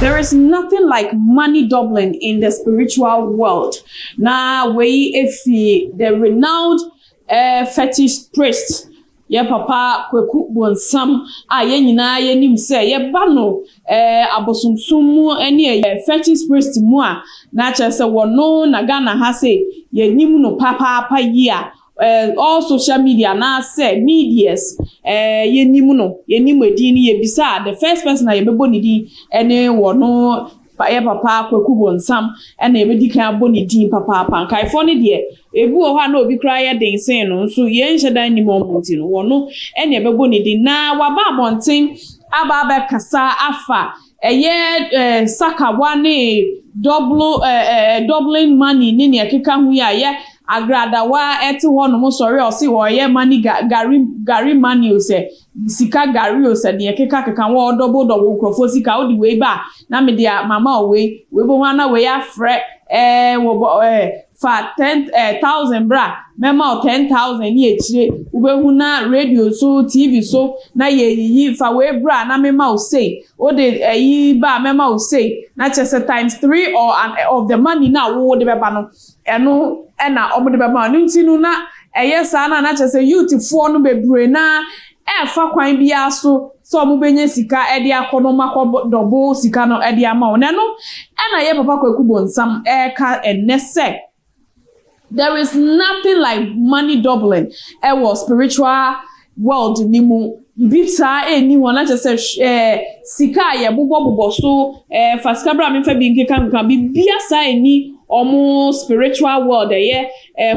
There is nothing like money doubling in the spiritual world. Na wei efi the renowned fetish priest, yɛ papa Kwaku Bonsam, a yɛn nyinaa yɛnim sɛ yɛba no abosomsom mu ne ɛyɛ fetish priest mu a, na kyerɛ sɛ wɔno na Ghana ha sɛ yɛnim no papaapa yi a all social media anaasɛ medias yɛnim no, yɛnim edin no. Yɛbisa, the first person a yɛbɛbɔ ne din ɛne wɔno, yɛ papa Kwaku Bonsam, ɛna yɛbɛdi kan abɔ ne din papaapa. Nkaefoɔ no deɛ, ebi wɔ hɔ a na obi koraa yɛ den sen no nso, yɛn nhyɛ dan nim ɔmo, nti no wɔno ɛna yɛbɛbɔ ne din. Na waba abɔnten aba abɛkasa afa ɛyɛ sakawa ne double ɛɛ ɛɛ doubling money ne nea ɛkeka ho yi a yɛ Agradawa ɛte hɔ nom sɔre a ɔsi ɔyɛ money gari gari money o, sɛ sika gari o, sɛ deɛ keka keka wɔ double double nkurɔfoɔ sika. Wode wei ba na me de mama o, wei wei bɔ ho ana wei afrɛ wɔ bɔ fa ten thousand bra, mɛma o 10,000. Ne akyire wobɛhu na radio so, TV so na yɛyiyi fa wei bra na mɛma o sei, wode ɛyi ba mɛma o sei, na kyerɛ sɛ times three or an of the money na wo de bɛba no, ɛno ɛna ɔmo de bɛma no. Nti no na ɛyɛ saa na kyerɛ sɛ youthfoɔ no bebree na ɛɛfa kwan biara so sɛ ɔmo bɛnya sika ɛde akɔ no, ɔmo akɔ double sika no ɛde ama wɔn. Ɛno ɛna yɛ papa Kwaku Bonsam ɛɛka ɛnɛ sɛ there is nothing like money doubling ɛwɔ spiritual world ni mu. Bibi saa ɛnni hɔ, na kyerɛ sɛ sika a yɛbobɔbobɔ so, fa sika bra mefa bi nkeka nkeka, bibia saa ɛnni ɔmo spiritual world. Ɛyɛ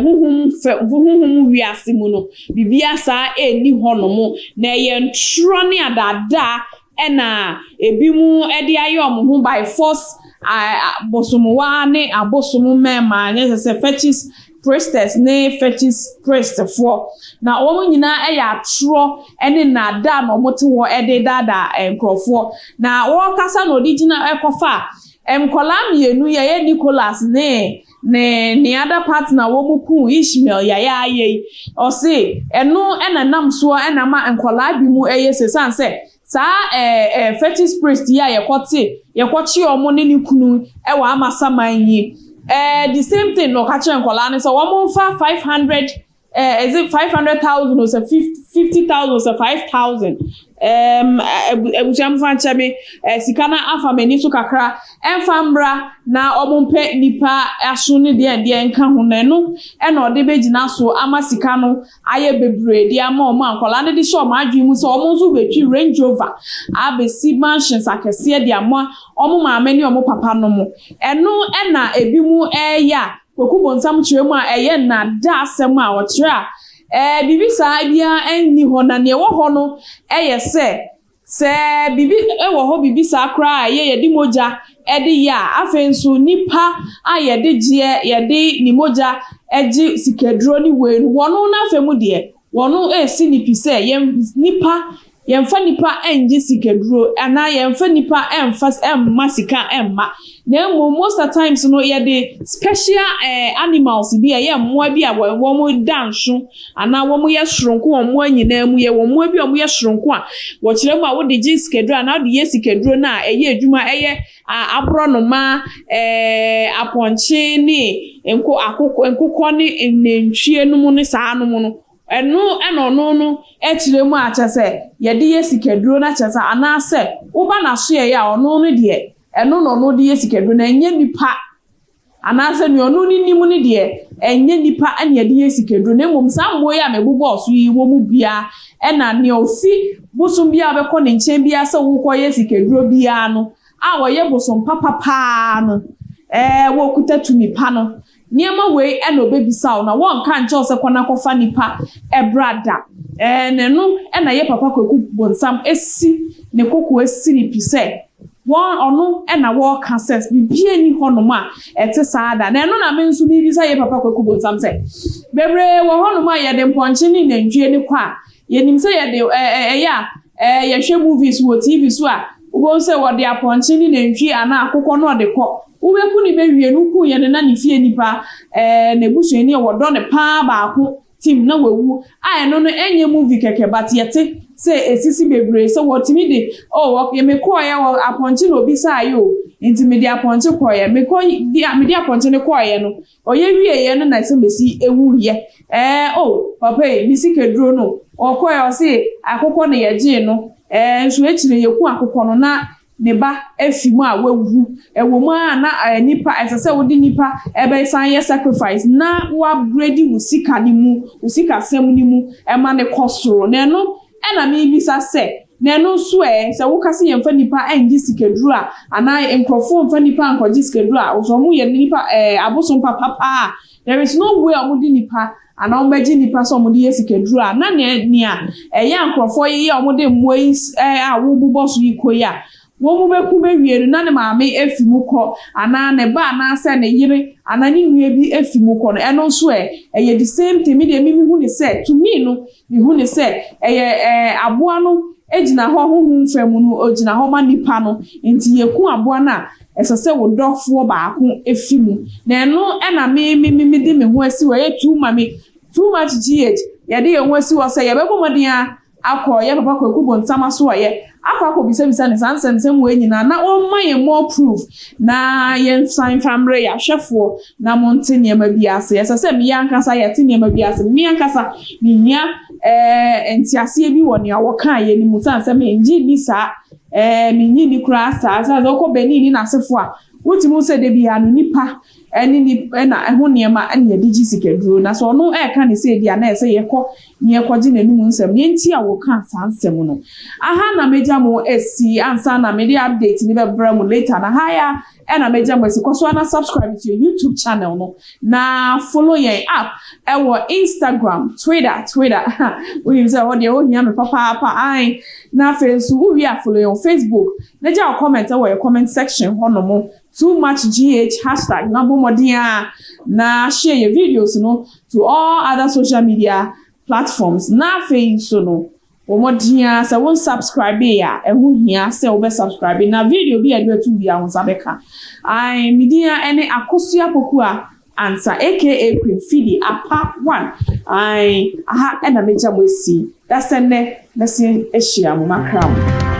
huhum fɛ, huhum wiase mu no, bibia saa ɛnni hɔ nom, na ɛyɛ ntorɔ ne adaadaa ɛna ebi mu ɛde ayɛ ɔmo ho by force. Abosomwa ne abosom mmarima nyɛ sɛ fetish priestess ne fetish priestfoɔ na wɔn nyinaa yɛ atorɔ ne nnaadaa na wɔte hɔ de daadaa nkurɔfoɔ. Na wɔrekasa na ɔde gyina ɛkɔfa nkwadaa mmienu yi a ɛyɛ Nicholas ne other partner, wɔn ku Ishmael Yaya ayɛ yi, ɔse ɛno ɛna nam soɔ ɛna ma nkwadaa bi mu ɛyɛ sesan sɛ saa ɛɛ ɛɛ fetish priest yi a yɛkɔte yɛkɔkye wɔn ne ne kunu ɛwɔ Amasaman yi. The same thing na ɔka kyerɛ nkwadaa no sɛ wɔn mfa 500, is it 500,000 or sɛ 50,000 or 5,000? Abusua, mfa nkyɛn mi, sika na afa m'ani so kakra, ɛmfa mbra na ɔmo mpɛ nipa aso ne deɛ deɛ nka ho, na ɛno ɛna ɔde bɛgyina so ama sika no ayɛ bebree de ama ɔmo. A nkwadaa no de hyɛ ɔmo adwene mu sɛ ɔmo nso bɛtwi Range Rover abɛsi mansions akɛseɛ de ama ɔmo maame ne ɔmo papa no mo. Ɛno ɛna ebi mu ɛɛyɛ a Kwaku Bonsam kyerɛ mu a ɛyɛ nnada asɛm a ɔkyerɛ a biribi saa biara nni hɔ. Na nea ɛwɔ hɔ no ɛyɛ sɛ biribi ɛwɔ hɔ, biribi saa koraa a ɛyɛ yɛde mogya ɛde yɛ a, afei nso nipa a yɛde gyeɛ, yɛde ne mogya ɛgye sikaduro ne wei no, wɔn n'afɛ mu deɛ, wɔn esi ne pi sɛ yɛn nipa, yɛmfa nipa ɛngye sikaduro anaa yɛmfa nipa ɛmfa ɛmma sika ɛmma, na mmom most of times no yɛde special animals bi a ɛyɛ mmoa bi a wɔn da nso anaa wɔn yɛ soronko wɔ mmoa nyinaa mu. Yɛ wɔn mmoa bi a wɔyɛ soronko a wɔkyerɛ mu a wɔde gye sikaduro anaa wɔde yɛ sikaduro no a ɛyɛ adwuma, ɛyɛ aborɔnoma, apɔnkye ne nko akokɔ, nkokɔ ne nantwie no mu ne saa no mu no. Ɛno ɛna ɔno no ɛkyerɛ mu a kyerɛ sɛ yɛde yɛ sikaduro no, kyerɛ sɛ anaasɛ woba n'asoɛeɛ a, ɔno no deɛ, ɛno na ɔno de yɛ sikaduro na ɛnyɛ nipa, anaasɛ nea ɔno ne nim no deɛ, ɛnyɛ nipa ɛna yɛde yɛ sikaduro, na mmom saa mmoa yi a mebobɔɔ so yi wɔ mu biara ɛna nea ofi bosom bi a bɛkɔ ne nkyɛn biara sɛ wokɔyɛ sikaduro biara no a wɔyɛ bosom papapaa no, wɔkuta tumi pa no, nneɛma wei ɛna obebisa wo, na wɔnka nkyɛw sɛ kɔ na kɔfa nipa ɛbra da. Na ɛno ɛna yɛ papa Kwaku Bonsam esi ne koko esi ne pi sɛ wɔn ɔno ɛna wɔreka sɛ biribi ni hɔnom a ɛte saa da. Na ɛno na me nso biribi sɛ yɛ papa Kwaku Bonsam sɛ bebree wɔ hɔnom a yɛde mpɔnkye ne nantwie ne kɔ a, yɛnim sɛ yɛde ɛɛ ɛyɛ a yɛhwɛ movies wɔ TV so a, wobɛhu sɛ wɔde apɔnkye ne nantwie anaa akokɔ no ɔde kɔ. Wobɛku ne bɛwie no, ku yɛ no na ne fie nipa, n'ebusuani a wɔdɔ ne paa baako. Tim na wawu a ɛno no ɛnyɛ movie kɛkɛ, but yɛte sɛ esisi bebree sɛ wɔtumi de, oh, wɔ mekɔɔyɛ wɔ apɔnkye na obi saa yi o, nti mede apɔnkye kɔɔyɛ, mekɔ di mede apɔnkye no kɔɔyɛ no, ɔyɛ wieɛ no na ɛsɛ mesi ewuyɛ. Oh, papa yi ne sika duro no, ɔkɔɔyɛ, ɔse akokɔ na yɛgyee no, nso ekyire yɛku akokɔ no na ne ba efi mu a wawu. Ɛwɔ mu a na nipa ɛsɛ sɛ wode nipa ɛbɛsan yɛ sacrifice na wo upgrade wo sika ne mu, wo sika sɛm ne mu, ɛma ne kɔ soro. Na ɛno ɛna mebisa sɛ, na ɛno nso sɛ woka sɛ yɛmfa nipa ɛngye sikaduro a, anaa nkurɔfoɔ mfa nipa nkɔgye sikaduro a, ɔsɛ ɔmo yɛ nipa abosom papapa a, there is no way a ɔmo de nipa anaa ɔmo bɛgye nipa sɛ ɔmo de yɛ sikaduro a, na nea ɛyɛ nkurɔfoɔ yi a ɔmo de mmoa yi a wɔbobɔ so yi kɔ yi a, wɔn mu bɛku bɛwie no na ne maame efi mu kɔ, anaa ne ba, anaasɛ ne yere, anaa ne nua bi efi mu kɔ no, ɛno nso ɛyɛ the same thing. Mi deɛ, mi hu ne sɛ, to me no, mi hu ne sɛ ɛyɛ aboa no egyina hɔ huhu fam no, ogyina hɔ ma nipa no, nti yɛku aboa no a, ɛsɛ sɛ wo dɔfoɔ baako efi mu. Na ɛno ɛna mi de me ho asi hɔ. Ɛyɛ too ma too much gh yɛde yɛn ho asi hɔ sɛ yɛbɛbɔ mmɔden a akɔ yɛ papa Kwaku Bonsam aso ɔyɛ akɔ bisabisa ne saa nsɛmsɛm wɔ nyinaa na ɔmma yɛn more proof na yɛnsan fa mmerɛ yɛ ahwɛfoɔ na monte nneɛma bi ase. Ɛsɛ sɛ mmea ankasa yɛte nneɛma bi ase. Mmea ankasa mehia nteaseɛ bi wɔ nea wɔkaa yɛ no mu, san sɛ mengye ni saa, menyi ni koraa saa sɛ wokɔ Benin ne n'asefo a, wotumi sɛ de bia no nipa ɛne ni ɛna ɛho nneɛma ɛna yɛde gye sikaduro. Na sɛ ɔno ɛɛka ne sɛ edi a, na ɛsɛ yɛkɔ ne yɛkɔgye n'anum nsɛm ne nti a wɔka saa nsɛm no. Aha na megya mo esi ansa na mede update ne bɛbrɛ mo later. Na ha ya ɛna megya mo esi. Kɔ so ana subscribe to your YouTube channel no na follow yɛn app ɛwɔ Instagram, Twitter. Wonim sɛ hɔ deɛ wohia me papaapa ae. Na afei nso wowie a, follow yɛn Facebook na gya wo comment ɛwɔ yɛ comment section hɔnom, Too Much GH hashtag, na bɔ mmɔden a na share your videos no to all other social media platforms. Na afei nso no, wɔn mmɔden a sɛ wɔn subscribe a, ɛho hia sɛ wɔbɛ subscribe na video bi a yɛde bɛto bi a, wɔn nsa bɛka. Ae, me din a ɛne Akosua Pokua Ansa, aka Queen Fidi Apa One. Ae, aha ɛna megya mo esi dasɛ nnɛ mɛsi ahyia mo makra mo.